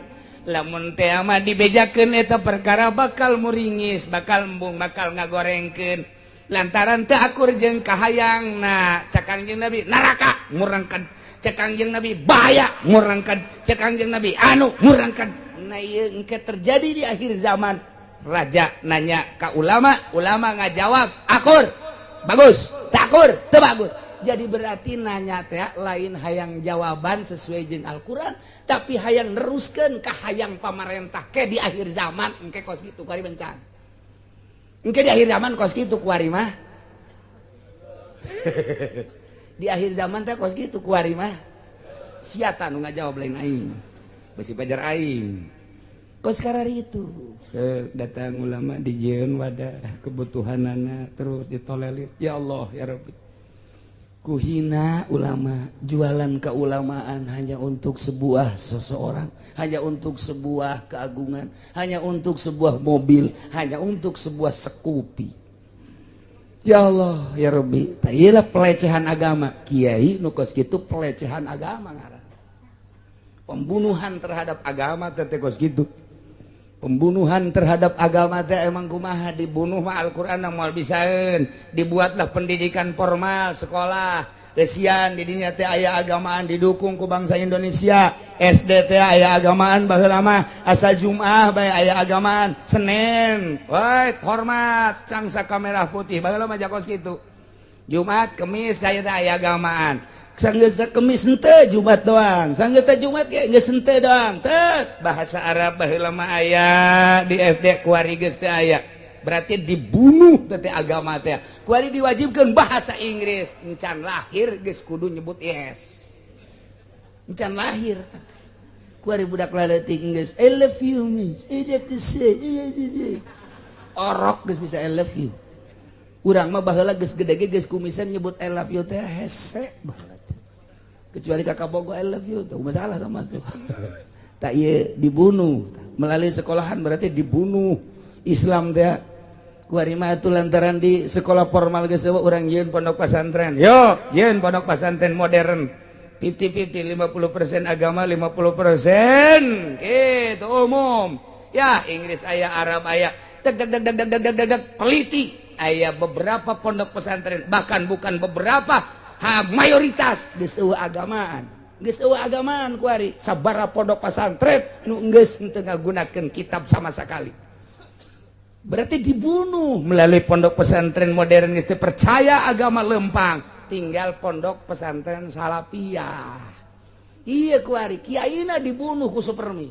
lamun teh mah dibejakeun eta perkara bakal muringis, bakal embung, bakal ngagorengkeun. Lantaran teu akur jeung kahayang. Nah, cek Kangjeng Nabi neraka ngurangkan, cek Kangjeng Nabi bahaya ngurangkan, cek Kangjeng Nabi anu ngurangkan. Nah, ieu engke terjadi di akhir zaman. Raja nanya ke ulama, ulama ngajawab akur bagus, tak akur teu bagus. Jadi berarti nanya teh lain hayang jawaban sesuai jeung Al-Quran, tapi hayang neruskeun ka hayang pamarentah ke di akhir zaman. Engke kos kitu kuari bencana, engke di akhir zaman kos kitu kuari mah. Di akhir zaman teh kos kitu kuari mah. Siapa nu ngajawab lain aing, besi pajar aing kos karari itu. Datang ulama, dijieun wadah kebutuhanana, terus ditolelir. Ya Allah, ya Rabbi, kuhina ulama, jualan keulamaan hanya untuk sebuah seseorang, hanya untuk sebuah keagungan, hanya untuk sebuah mobil, hanya untuk sebuah Scoopy. Ya Allah, ya Rabbi, tailah pelecehan agama. Kiai nu kos kitu pelecehan agama ngaran, pembunuhan terhadap agama teh kos kitu. Pembunuhan terhadap agama teh emang kumaha? Dibunuh mah Al-Qur'an moal bisaeun. Dibuatlah pendidikan formal sekolah. Kesian, didinya teh aya agamaan, didukung ku bangsa Indonesia. SD teh aya agamaan. Baheula mah asal Jumat bae aya agamaan. Senin woi hormat cangsa merah putih. Baheula mah jakos kitu. Jumat Kemis saya teh aya agamaan. Sanggeus Kemis henteu, Jumat doang. Sanggeus Jumat ge geus henteu doang. Tet bahasa Arab baheula mah aya di SD, kuari geus teu aya. Berarti dibunuh teh agama teh. Kuari diwajibkan bahasa Inggris, encan lahir geus kudu nyebut yes. Encan lahir kuari budak laletik geus "I love you, miss, I love to say." Orok geus bisa "I love you". Urang mah baheula geus gede ge geus kumisan nyebut "I love you" teh hese baheula, kecuali kakak bogo "I love you" tuh masalah sama tuh. Tak, iya, dibunuh melalui sekolahan, berarti dibunuh Islam teh kuari mah. Itu lantaran di sekolah formal geus, urang yeun pondok pesantren. Yo yeun pondok pesantren modern 50-50, 50% agama, 50% gitu umum ya. Inggris aya, Arab aya, deg deg deg deg deg deg deg deg. Teliti, aya beberapa pondok pesantren, bahkan bukan beberapa, ha, mayoritas geus eueuh agamaan, geus eueuh agamaan kuari. Sabara pondok pesantren nu geus henteu ngagunakeun kitab sama sekali? Berarti dibunuh melalui pondok pesantren modern. Geus teu percaya agama, lempang, tinggal pondok pesantren salafiyah. Iya, kuari kiaina dibunuh ku supermi,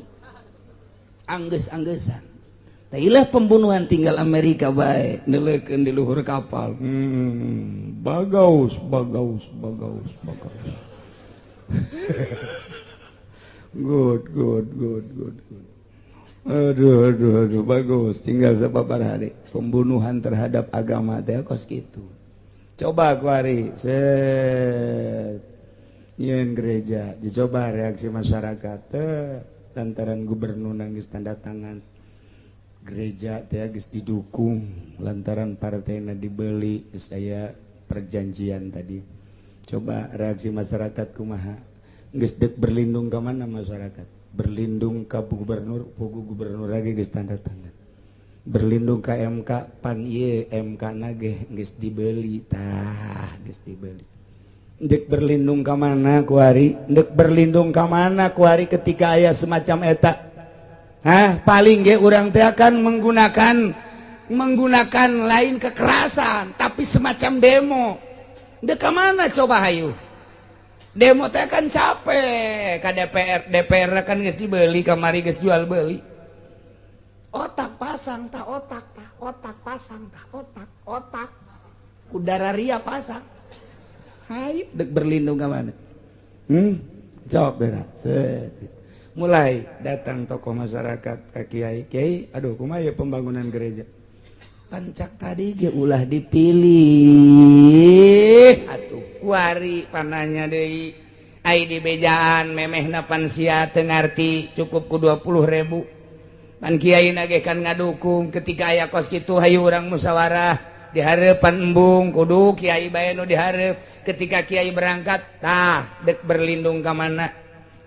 anggeus-anggesan. Tailah pembunuhan, tinggal Amerika bae neleukeun di luhur kapal. Bagus bagus bagus bagus, good good good good good. Aduh, aduh, aduh, bagus. Tinggal sababaraha hari pembunuhan terhadap agama teh kos kitu. Coba kuari set nyeun gereja, dicoba reaksi masyarakat teh. Lantaran gubernur nangis tanda tangan, gereja teh geus didukung, lantaran partainya dibeli, geus aya perjanjian tadi. Coba reaksi masyarakat kumaha? Geus dek berlindung ke mana masyarakat? Berlindung ke gubernur, pugu gubernur lagi geus tanda tangan. Berlindung ke MK, pan ieu MK nage geus dibeli tah, geus dibeli. Dek berlindung ke mana kuari? Dek berlindung ke mana kuari ketika aya semacam eta? Hah, paling ge urang teh akan menggunakan menggunakan lain kekerasan, tapi semacam demo. Dek ke mana coba? Hayu demo teh kan capek ke DPR. DPR kan geus dibeli kamari, geus jual beli. Otak pasang tak, otak tak, otak pasang tak, otak otak kudara ria pasang. Hayu dek berlindung ke mana? Jawab geura. Set. Mulai datang tokoh masyarakat ke kiai. "Kiai, aduh, kumaha ya pembangunan gereja?" "Pancak tadi ge ulah dipilih atuh." Kuari pananya deui ai di bejaan memehna pan sia teu ngarti, cukup ku 20.000. Pan kiai nage kan ngadukung. Ketika aya kos kitu, hayu urang musyawarah di hareupan embung, kudu kiai bae nu dihareup. Ketika kiai berangkat tah, dek berlindung ka mana?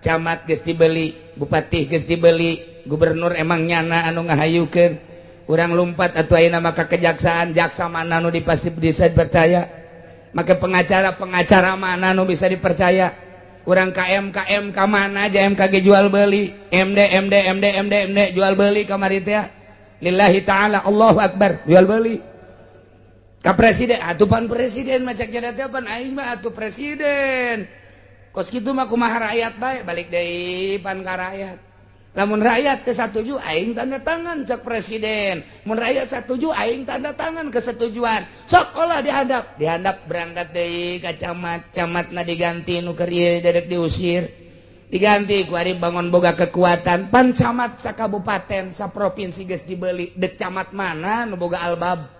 Camat geus dibeli, bupati geus dibeli, gubernur emang nyana anu ngahayukeun. Urang lompat atau ayeuna maka kejaksaan, jaksa mana nu dipasti bisa dipercaya? Maka pengacara, pengacara mana nu bisa dipercaya? Urang KM KM ka mana aja, MKG jual beli, MD MD MD MD MD jual beli kamari teh. Lillahi ta'ala, Allahu akbar, jual beli. Ka presiden atuh, pan presiden mah cek teh, pan aing mah atuh presiden. Kos kitu mah kumaha rakyat bae, balik deui pan ka rakyat. Lamun rakyat teu satuju, aing tanda tangan, cek presiden. Mun rakyat satuju, aing tanda tangan kesetujuan. Sok olah dihandap, dihandap, berangkat deui ka camat, camatna diganti, nu keur ieu dedek diusir, diganti ku ari bangun boga kekuatan. Pan camat sa kabupaten, sa provinsi geus dibeli. Dek camat mana nu boga albab?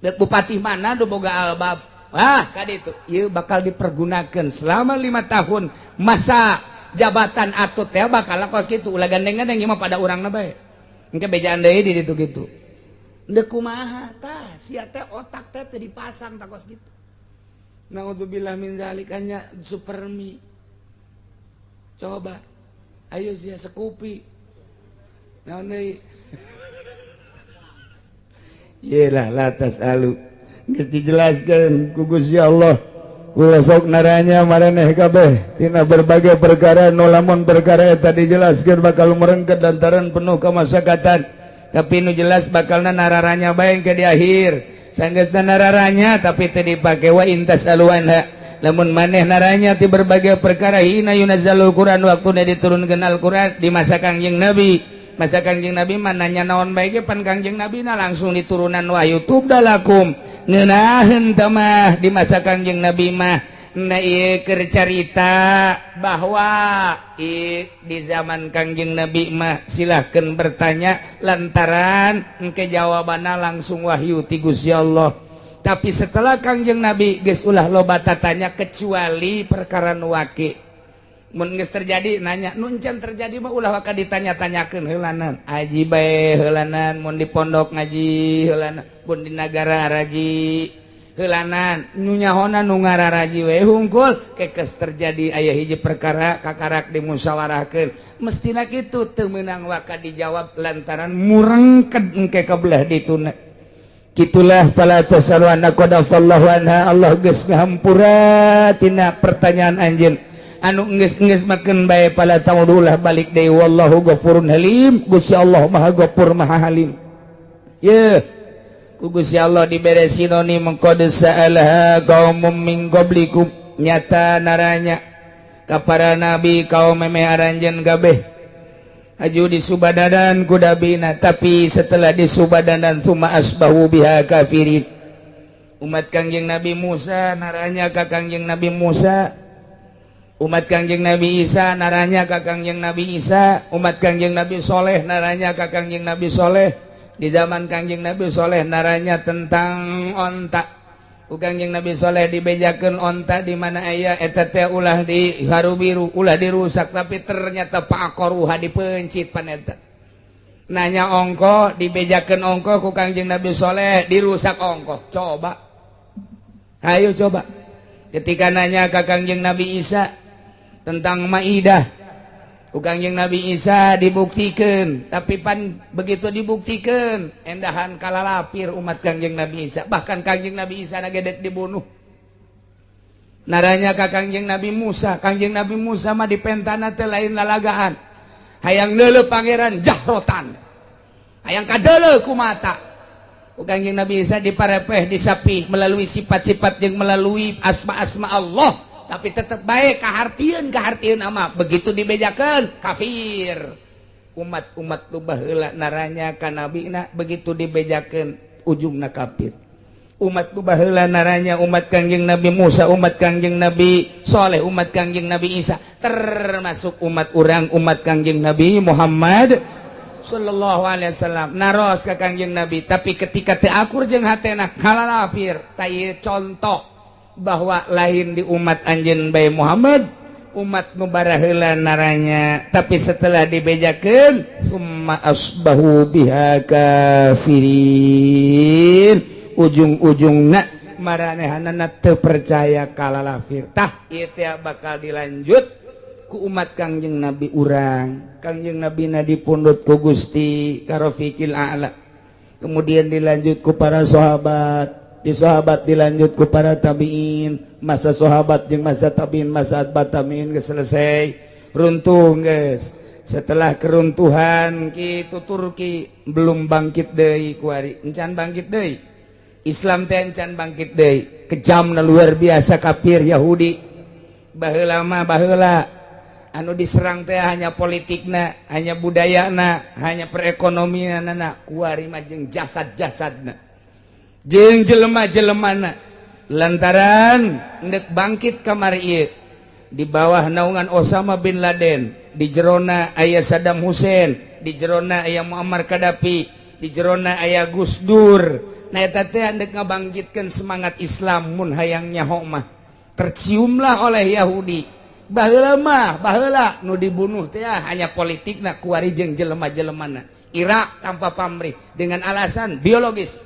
Dek bupati mana nu boga albab? Wah, kaditu ieu bakal dipergunakan selama 5 tahun masa jabatan atut ya, bakal kos kitu. Ulah gandeng-gandeng, ieu mah pada urangna bae. Engke bejaan deui di ditu kitu. Deuk kumaha tah sia teh, otak teh teu dipasang tah kos kitu. Naudzubillah min zalik, hanya supermi. Coba ayo sia sekupi naon deui? Yelah, la tasalu geus dijelaskeun ku Gusti Allah. Ulah sok naranya maraneh kabeh tina berbagai perkara nu lamun perkara eta dijelaskeun bakal merengket lantaran penuh kemasyarakatan. Tapi nu jelas bakalna nararanya bae ke di akhir. Sanggeusna nararanya tapi teu dipake. Wa in tasalu anha, lamun maneh naranya ti berbagai perkara, hina yunazzalul Quran, waktuna diturunkeun Al-Quran di masa Kangjeng Nabi. Masa Kangjeng Nabi mah nanya naon bae ge, pan Kangjeng Nabi na langsung diturunan wahyu, tubdalakum ngeunaheun teh mah di masa Kangjeng Nabi mah. Nah, ieu keur carita bahwa di zaman Kangjeng Nabi mah silahkan bertanya lantaran engke jawabanna langsung wahyu ti Gusti Allah. Tapi setelah Kangjeng Nabi geus ulah loba tatanya, kecuali perkara nu waki. Mun geus terjadi nanya, nu encan terjadi mah ulah waka ditanya-tanyakeun heulanan. Aji bae heulanan, mun di pondok ngaji heulanan, mun di nagara raji heulanan, nu nyahona nu ngararaji we hungkul. Kekes terjadi aya hiji perkara kakarak dimusyawarahkeun, mestina kitu, teu meunang waka dijawab lantaran murengked engke kabelah dituna. Gitulah, fala tasalu anha qad afallahu anha, Allah geus ngahampura tina pertanyaan anjeun anu geus-geus makeun bae. Fala ta'udulah balik deui, wallahu ghafurun halim, Gusti Allah Maha Ghafur Maha Halim. Ye ku Gusti Allah dibere sinonim qad sa'alaha qaumum min qablikum, nyata naranya ka para nabi kaum memeh aranjeun kabeh aju disubadadan ku nabina. Tapi setelah disubadadan, summa asbahu biha kafirin. Umat Kangjeng Nabi Musa naranya ka Kangjeng Nabi Musa, umat Kangjeng Nabi Isa naranya ka Kangjeng Nabi Isa, umat Kangjeng Nabi Soleh naranya ka Kangjeng Nabi Soleh. Di zaman Kangjeng Nabi Soleh naranya tentang onta. Ku Kangjeng Nabi Soleh dibejakeun onta di mana aya eta teh ulah di haru biru, ulah dirusak, tapi ternyata fa'aqaruha, dipencit pan eta. Nanya ongko, dibejakeun ongko ku Kangjeng Nabi Soleh, dirusak ongko. Coba, ayo coba, ketika nanya ke Kangjeng Nabi Isa tentang Maidah, ku Kangjeng Nabi Isa dibuktikan, tapi pan begitu dibuktikan endahan kalalapir umat Kangjeng Nabi Isa, bahkan Kangjeng Nabi Isa nagedek dibunuh. Naranya ka Kangjeng Nabi Musa, Kangjeng Nabi Musa mah dipentana teh lain lalagaan, hayang leuleuh pangeran jahrotan, hayang kadeuleuh ku mata. Ku Kangjeng Nabi Isa diparepeh, disapi melalui sifat-sifat yang melalui asma-asma Allah, tapi tetap baik kahartieun, kahartieun ama begitu dibejakan kafir. Umat-umat nu baheula naranya ka nabina, begitu dibejakan ujungna kafir. Umat nu baheula naranya, umat Kangjeng Nabi Musa, umat Kangjeng Nabi Soleh, umat Kangjeng Nabi Isa, termasuk umat urang, umat Kangjeng Nabi Muhammad Sallallahu Alaihi Wasallam, naros ke Kangjeng Nabi, tapi ketika teu akur jeung hatena kalalapir. Tah, contoh bahwa lain di umat anjeun bae Muhammad, umat nu baraheula naranya, tapi setelah dibejakeun summa asbahu biha kafirin, ujung-ujungna maranehanana teu percaya, kalalafir. Tah, ieu teh bakal dilanjut. ku umat Kangjeng Nabi urang. Kangjeng Nabi na dipundut ku Gusti ka Rofiqil A'la, kemudian dilanjut ku para sahabat, di sahabat dilanjut ku para tabiin. Masa sahabat jeung masa tabiin, masa atba tabiin geus selesai, runtuh guys. Setelah keruntuhan gitu, Turki belum bangkit deui kuari, encan bangkit deui. Islam teh encan bangkit deui. Kejamna luar biasa kafir Yahudi. Baheula mah, baheula anu diserang teh hanya politikna, hanya budayana, hanya perekonomian. Kuari mah jeung jasad-jasadna, jeung jelema-jelemana, lantaran ndek bangkit kamari ieu di bawah naungan Osama bin Laden, di jerona aya Saddam Hussein, di jerona aya Muammar Gaddafi, di jerona aya Gus Dur. Nah, eta teh ndek ngabangkitkeun semangat Islam. Mun hayang nyaho mah, terciumlah oleh Yahudi. Baheula mah, baheula nu dibunuh teh hanya politikna, kuari jeung jelema-jelemana. Irak tanpa pamrih dengan alasan biologis.